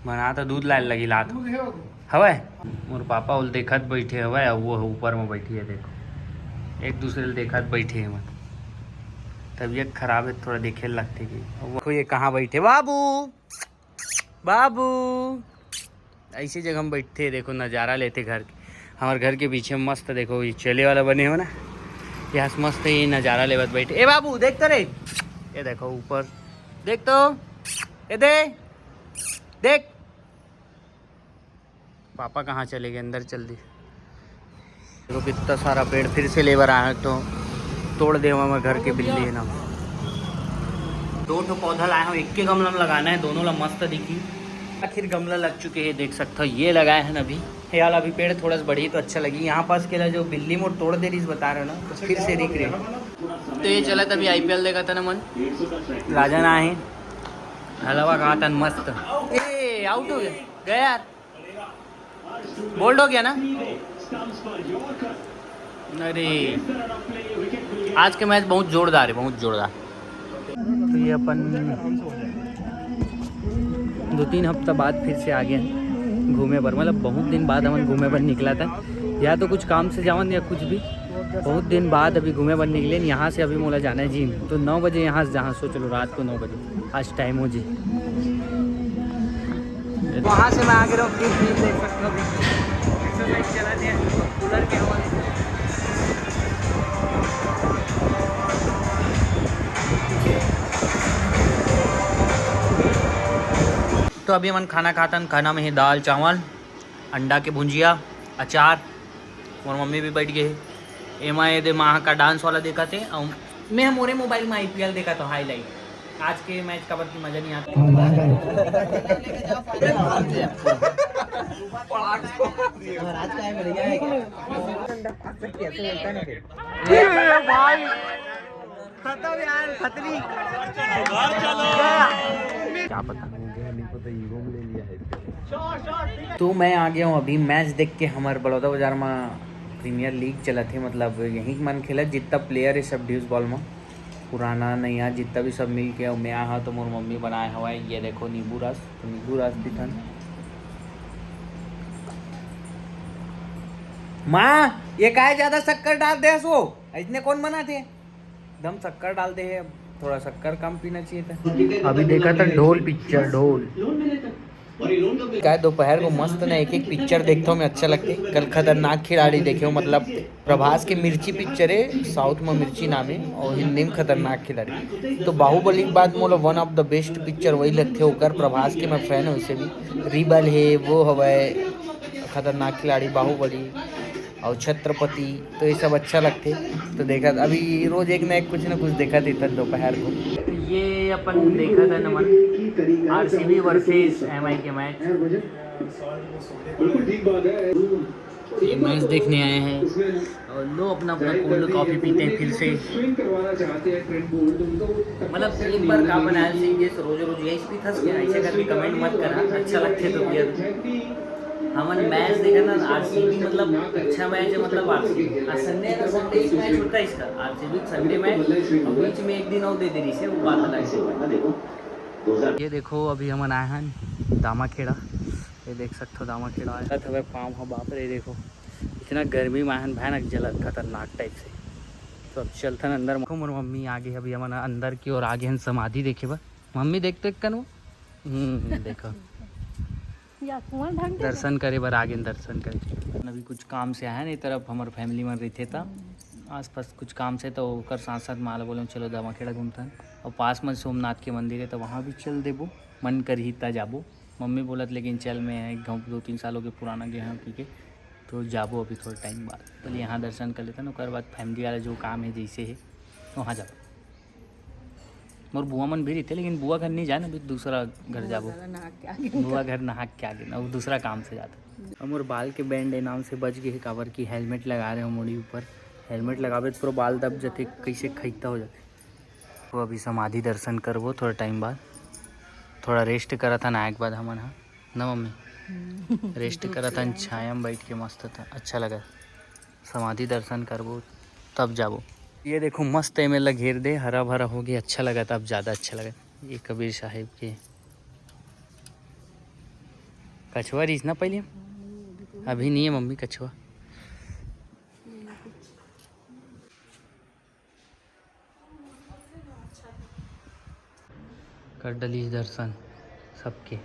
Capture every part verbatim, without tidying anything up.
मना तो दूध लाए लगी लात। हवय। मोर पापा ओल देखत बैठे हवय, अउ वो ह ऊपर में बैठी है, देखो, एक दूसरे ल देखत बैठे हवय। तबीयत खराब है, थोड़ा देखे ल लगथे कि अउ वो ये कहाँ बैठे, बाबू, बाबू। ऐसी जगह हम बैठे, देखो, नज़ारा लेते घर के। हमारे घर के पीछे मस्त, देखो, ये चले वाला बने हो ना, यहाँ से मस्त ये नज़ारा लेवत बैठे। ए बाबू, देख तो रे, ये देखो ऊपर, देख तो, ए दे, देख। पापा कहाँ चले गए, अंदर चल दिए। देखो, कितना सारा पेड़ फिर से लेबर आए हैं, तो तोड़ देवा मैं, घर के बिल्ली है ना। दो ठो पौधा लाए हो, एक के गमला में लगाना है, दोनों ला मस्त दिखी। आखिर गमला लग चुके हैं, देख सकते हो, ये लगाए हैं अभी। यार, अभी पेड़ थोड़ा सा बढ़ी तो अच्छा लगी। यहाँ पास के ला जो बिल्ली मोर तोड़ दे रही, बता रहे हो ना, तो फिर से दिख रहे। तो ये चला, तभी आईपीएल देखा था ना मन। राजा ना है, हलवा कहा था मस्त। ए, आउट हो गया, गया यार। बोल्ड हो गया ना। अरे, आज के मैच बहुत जोरदार है, बहुत जोरदार। तो ये अपन दो तीन हफ्ता बाद फिर से आ गए घूमे बर, मतलब बहुत दिन बाद हमन घूमे बर निकला था, या तो कुछ काम से जावन या कुछ भी। बहुत दिन बाद अभी घूमे बर निकले। यहाँ से अभी मोला जाना है जिम, तो नौ बजे यहाँ से जहाँ, सोच लो, रात को नौ बजे आज टाइम हो जी। वहाँ से मैं आगे रहूँ, फिर फिर देख सकते हो, अभी एक्सरसाइज चला दिया, कूलर के हवा। तो अभी हमन खाना खातन, खाना में है दाल चावल, अंडा के भुंजिया, अचार। मोर मम्मी भी बैठ गए हे। एमा ये दे माँ का डांस वाला देखा थे, और मैं मोरे मोबाइल में आईपीएल देखा था, हाईलाइट। आज के मैच का बल्कि मजा नहीं आता। महाराज का है, बढ़िया है क्या? खत्म यार, खतरी। क्या पता, नहीं पता, ईगो में ले लिया है। तो मैं आ गया हूँ अभी मैच देख के। हमारे बलौदा बाजार में प्रीमियर लीग चलत हे, मतलब यहीं के मन खेलत, जितना प्लेयर है सब ड्यूस बॉल में, पुराना नया जितना भी सब मिल के। अउ मैं आहा तो मोर मम्मी बनाए हवाए, ये देखो नींबू रस, तो नींबू रस पीथन। माँ, ये काय ज्यादा शक्कर डाल दे सो, इसने कौन बना थे? एकदम शक्कर डाल दे है, थोड़ा शक्कर कम पीना चाहिए था। अभी देखा था ढोल पिक्चर, ढोल। काय दोपहर को मस्त ना एक एक पिक्चर देखता हूँ मैं, अच्छा लगते। कल खतरनाक खिलाड़ी देखे हो, मतलब प्रभास के मिर्ची पिक्चर है, साउथ में मिर्ची नाम है, और हिंदी में खतरनाक खिलाड़ी। तो बाहुबली के बाद मोला वन ऑफ द बेस्ट पिक्चर वही लगते, ओकर प्रभास के मैं फैन हूँ। वैसे भी रिबल है, वो हवय खतरनाक खिलाड़ी, बाहुबली और छत्रपति, तो ये सब अच्छा लगते। तो देखा, अभी रोज एक ना एक कुछ ना कुछ देखा देता दोपहर को। तो ये अपन देखा था नमन, आरसीबी वर्सेस एमआई के मैच। मैच देखने आए हैं और लो अपना अपना कोल्ड कॉफी पीते हैं फिर से। मतलब एक बार का बनाया सिंह, ये रोज रोज यही पीथस के, ऐसे करके कमेंट मत करना, अच्छा लगते तो भैया। हमन मैच देखा ना, आरसीबी मतलब अच्छा मैच है, मतलब आरसीबी। आज संडे है ना, संडे एक मैच होता है इसका, आरसीबी संडे मैच, और बीच में एक दिन और दे दे रही से, वो बात अलग है। ये देखो, अभी हमन आए हन दामाखेड़ा। ये देख सकथो, दामाखेड़ा आए हवे पाँव ह। बाप रे, देखो, इतना गर्मी में आए हन, भयानक जलत, खतरनाक टाइप से। तो अब चलथन अंदर। मोर मम्मी आगे, अभी हमन अंदर की ओर आगे हन समाधि देखे बर। मम्मी, देख तो एक कन वो। हम्म, देखो। या कुआं ढंग के दर्शन करे बर आगे, दर्शन करे। अभी कुछ काम से आए हैं, ये तरफ हमर फैमिली मन रहिथे त आसपास कुछ काम से, तो ओकर साथ साथ माला बोले, "चलो दामाखेड़ा घूमथन।" और पास में सोमनाथ के मंदिर है, तो वहाँ भी चल देबो, मन करही त जाबो। मम्मी बोलत, "लेकिन चल, मैं एक घाव दो तीन साल हो गए पुराना गया हूँ," कहिके, तो जाबो अभी थोड़ा टाइम बाद। पहले यहाँ दर्शन कर लेथन, ओकर बाद फैमिली वाला जो काम है जैसे है, वहाँ जाबो। मोर बुआ मन भी रहिथे, लेकिन बुआ घर नहीं जाए ना, अभी दूसरा घर जाबो। बुआ घर नहा के आगे। बुआ घर नहा के आगे ना, वो दूसरा काम से जाता। अब मोर बाल के बैंड ए नाम से बच गए हे, काबर की हेलमेट लगा रहे हो मुड़ी ऊपर। हेलमेट लगाबे तो पूरा बाल दब जाते, कैसे खैता हो जाते। तो अभी समाधि दर्शन करबो थोड़ा टाइम बाद, थोड़ा रेस्ट करत हन आए के बाद हमन ह, ना मम्मी? रेस्ट करत हन, छाया में बैठ के मस्त था, अच्छा लगा। समाधि दर्शन करबो तब जाबो। ये देखो मस्त एमे ला घेर दे, हरा भरा हो गया, अच्छा लगा था, अब ज़्यादा अच्छा लगा। ये कबीर साहिब के, कछुआ रहिस ना पहले, अभी नहीं है मम्मी कछुआ। कर डलिस दर्शन सबके।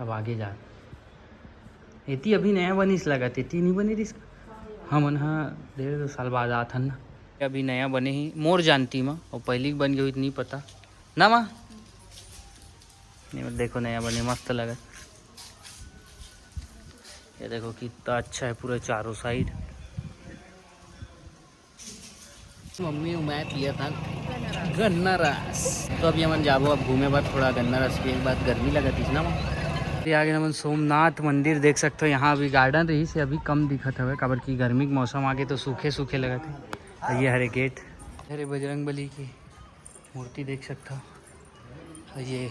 अब आगे जा। एती अभी नया बनिस लगत, एती नहीं बने रिस। हमन हा डेढ़ दो साल बाद आत हन ना। अभी नया बने ही मोर जानती मा, और पहली बन गई होई त नहीं पता ना माँ। नहीं, देखो नया बने, मस्त लगत। ये देखो कितना अच्छा है पूरा चारों साइड। मम्मी अउ मैं पिया था गन्ना रस। तो अभी हमन जाबो अब घूमे बर थोड़ा गन्ना रस पिए के बाद, गर्मी लगत इस ना। ये आगे हमन सोमनाथ मंदिर देख सकते हो। यहाँ अभी गार्डन रहिस हे, अभी कम दिखत हवे, काबर कि गर्मी के मौसम आगे तो सूखे सूखे लगत हे। और ये हरे गेट, हरे बजरंग बली की मूर्ति देख सकते हो। और ये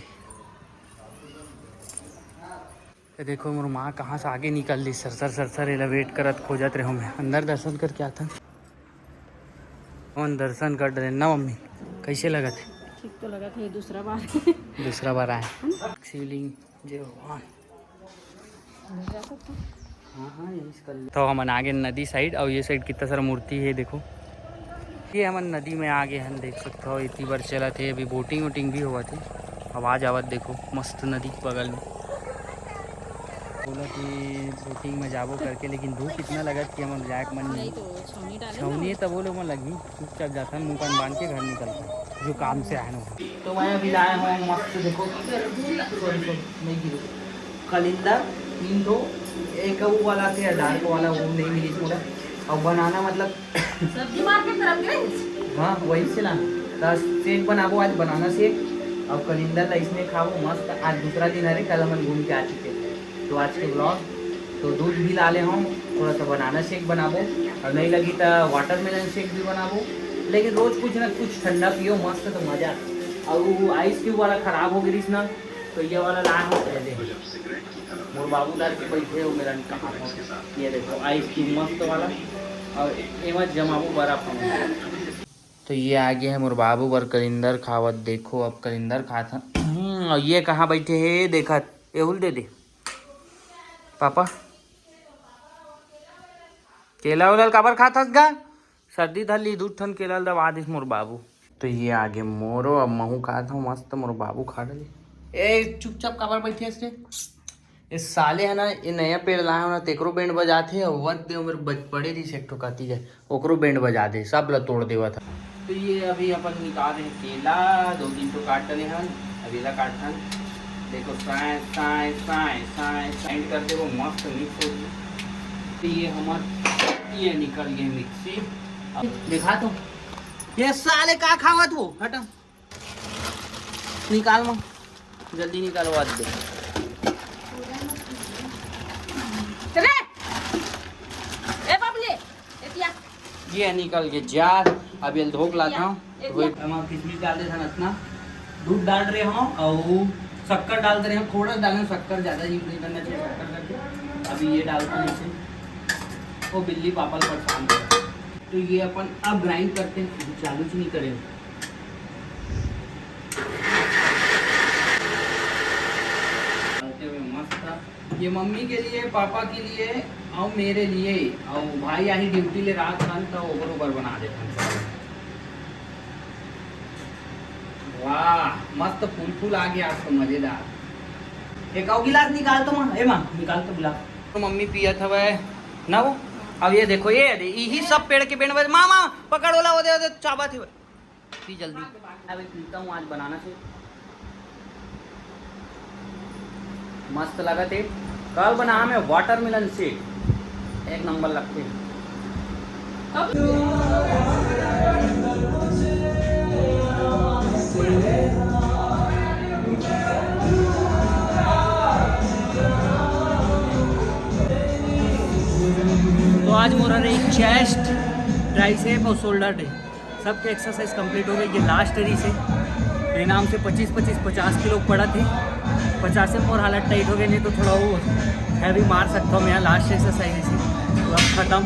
ये देखो, मोर माँ कहाँ से आगे निकल ली, सर सर सर सर, एला वेट करत खोजत रहे मैं। अंदर दर्शन करके आता। हमन दर्शन कर डरे ना मम्मी, कैसे लगत है? ठीक तो लगत है, दूसरा बार। दूसरा बार आए। शिवलिंग, जय भगवान। हाँ हाँ, यही से कर ले। तो हमन आगे नदी साइड, और ये साइड कितना सारा मूर्ति है देखो। ये हमन नदी में आगे हन, देख सकते हो इतनी बार चलत है, अभी बोटिंग वोटिंग भी होवत है। आवाज आवत देखो, मस्त नदी के बगल में। बोला कि बोटिंग में जाबो करके, लेकिन धूप इतना लगत कि हमन जाए के मन नहीं। नहीं तो छौनी डाले छौनी ना। तब वो लोग मन लगी, चुपचाप जाता है, मुंह कान बांध के घर निकलता है, जो काम से आए ना। तो मैं अभी लाया हूँ मस्त, देखो, सॉरी सॉरी, नहीं गिरी, कलिंदर, तीन ठो, एक वो वाला थे डार्क वाला, वो नहीं मिली थोड़ा, और बनाना मतलब सब्जी मार्केट तरफ गए। हाँ, वही से ना। तो शेक बनाबो आज, बनाना शेक। और कलिंदर ला इसमें खाबो मस्त। आज दूसरा दिन, अरे कल हमन घूम के आ चुके हैं, तो आज के ब्लॉग। तो दूध भी ला ले हम, थोड़ा सा बनाना शेक बनाबो, और नहीं लगी तो वाटरमेलन शेक भी बनाबो। लेकिन रोज कुछ ना कुछ ठंडा पियो, मस्त तो मजा। और वो आइस क्यूब वाला खराब हो गई ना, तो ये वाला लाए हम पहले। मोर बाबू धर के बैठे हो मेरा, कहाँ हो? ये देखो आइस क्यूब मस्त वाला, और एमा जमाबो बर्फ हम। तो ये आगे है मोर बाबू बर कलिंदर खावत। देखो अब कलिंदर खात हन। हम्म, और ये कहाँ बैठे है देखत, एहुल दे दे पापा। केला उला ल काबर खात हस गा? सर्दी धर ली, दू ठन केला ल दबा दिस मोर बाबू। तो ये आगे मोरो, अब महू खात हूँ मस्त, मोर बाबू खा डले। ए चुपचाप काबर बैठे हस रे? ए साले है ना, ये नया पेड़ लाए हो ना, तेकरो बैंड बजात हे, और वर्क दे मेरे बज पड़े रही से एक ठो काती जाए, ओकरो बैंड बजा दे, सब ला तोड़ देवा था। तो ये अभी अपन निकाल रहे केला, दो तीन ठो काट डले हन, अब एला काटथन। देखो साए साए साए साए साए कर देबो, मस्त मिक्स हो गई। तो ये हमार ये निकल गए मिक्सी। अब दिखा तो, ये साले का खावत वो, हटा। निकाल माँ, जल्दी निकालवा दे। रे, ए बाबले, एतिया। ये निकल के जार, अब ये धोक लाता हूँ। एतिया। वही हम किशमिश डाल देथन अतना, दूध डाल रहे हो और शक्कर डाल दे रहे हो, थोड़ा डालें शक्कर, ज़्यादा यूज नहीं करना चाहिए शक्कर करके। अभी ये डालते हैं इसे, वो बिल्ली पापा परेशान कर। तो ये अपन अब ग्राइंड करते हैं, चालू च नहीं करें। डालते हुए मस्त था। ये मम्मी के लिए, पापा के लिए और मेरे लिए, और भाई आही ड्यूटी ले रात खान तो ओकर ऊपर बना देते हैं। वाह, मस्त फूल फूल आ गया आज तो, मजेदार। एक और गिलास निकाल तो माँ, ए माँ, निकाल तो गिलास। तो मम्मी पियत हवे ना वो। अब ये देखो, ये दे, यही सब पेड़ के बेंड बज-, माँ, माँ, पकड़ ओला, वो दे, वो दे, चाबत हवे। पी जल्दी। अबे पीता हूँ आज बनाना शेक। मस्त लगत है। कल बना हमें वाटरमेलन शेक, एक नंबर लगते हैं। तो आज मोर हरे चेस्ट, ट्राइसेप और शोल्डर डे, सबके एक्सरसाइज कंप्लीट हो गई। ये लास्ट रही से, मेरे नाम से पच्चीस पच्चीस पचास किलो पड़ा थी, पचास से मोर हालत टाइट हो गई, नहीं तो थोड़ा वो हैवी मार सकता हूँ मैं। लास्ट एक्सरसाइज से तो अब खत्म।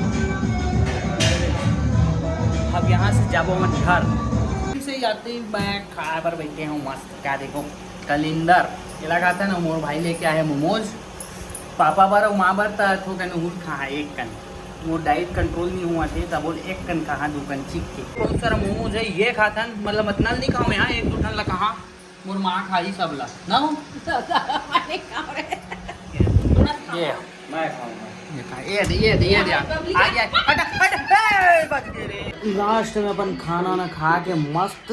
अब यहाँ से जाबो मन घर। फिर से जाते ही मैं खाए पर बैठे हूँ मस्त, क्या देखो, कलिंदर ये लगाता है ना, मोर भाई लेके आए मोमोज। पापा बर अउ माँ बर त थोकन उहुल खाहा एक कन। मोर डाइट कंट्रोल नहीं हुआ थे, तब बोल एक कन खाहा, दू कन चिक के। बहुत सारा मोमोज है, ये खाथन, मतलब अतना ल नहीं खाऊँ यहाँ, एक दो ठन ला खाहा। मोर माँ खाही सब ला ना हो। ये मैं खाऊंगा। ये खा, ये दे, ये दे, ये दे। आ गया, हट, हट, ए, बच गए रे। लास्ट में अपन खाना ना खा के मस्त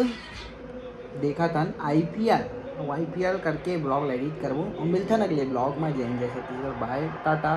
देखा थन आईपीएल। अब आईपीएल करके ब्लॉग एडिट करबो और मिलथन अगले ब्लॉग में। जय हिंद, जय छत्तीसगढ़, बाय, टाटा।